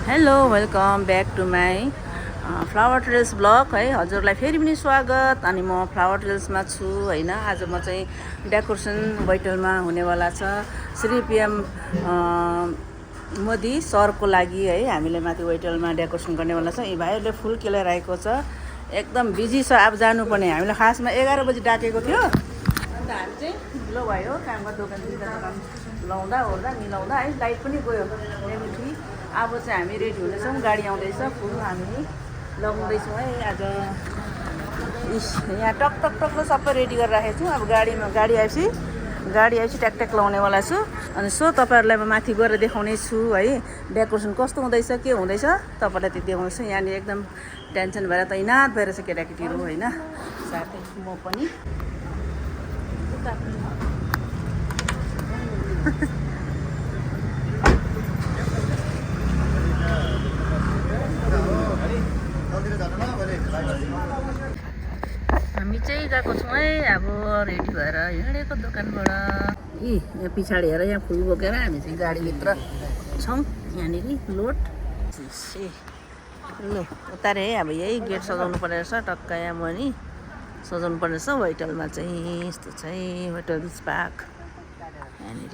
Hello welcome back to my flower trails blog है। हजुरलाई फेरि पनि स्वागत। अनि म फ्लावर ट्रेल्समा छु होइन। आज म चाहिँ डेकोरेसन बैटलमा हुनेवाला छ श्री PM मोदी सरको लागि है। हामीले माथि वेटलमा डेकोरेसन गर्नेवाला छ। यी भाइहरूले फुल केलाइरहेको छ, एकदम बिजी छ। अब जानुपर्ने हामीलाई खासमा 11 बजी डाकेको थियो। अन्त हामी चाहिँ ढिलो भयो काममा, दोकान लाउँदा ओर्दा मिलाउँदा है। लाइट पनि गयो नेमिठी। अब चाहिँ हामी रेडी हुँदैछौँ, गाडी आउँदैछ, फुल हामी लगाउँदैछौँ है। आज यहाँ टक टक टक सबै रेडी गरेर राखेको छु। अब गाडी आएपछि ट्याक लाउनेवाला छु। अनि सो तपाईँहरूलाई म माथि गएर देखाउने छु है, डेकोरेसन कस्तो हुँदैछ, के हुँदैछ तपाईँलाई त्यो देखाउँछु। यहाँनिर एकदम टेन्सन भएर तैनात भएर छ केटाकेटीहरू होइन, साथै म पनि। हामी चाहिँ गएको छौँ है, अब रेडी भएर हिँडेको दोकानबाट। यहाँ पछाडि हेर, यहाँ फुल बोकेर हामी चाहिँ गाडीभित्र छौँ। यहाँनिर लोड ल उतारे है। अब यही गेट सजाउनु पर्ने रहेछ, टक्क यहाँ मुनि सजाउनु पर्ने रहेछ। वेटलमा चाहिँ यस्तो चाहिँ वेटल बिच पार्क यहाँनिर।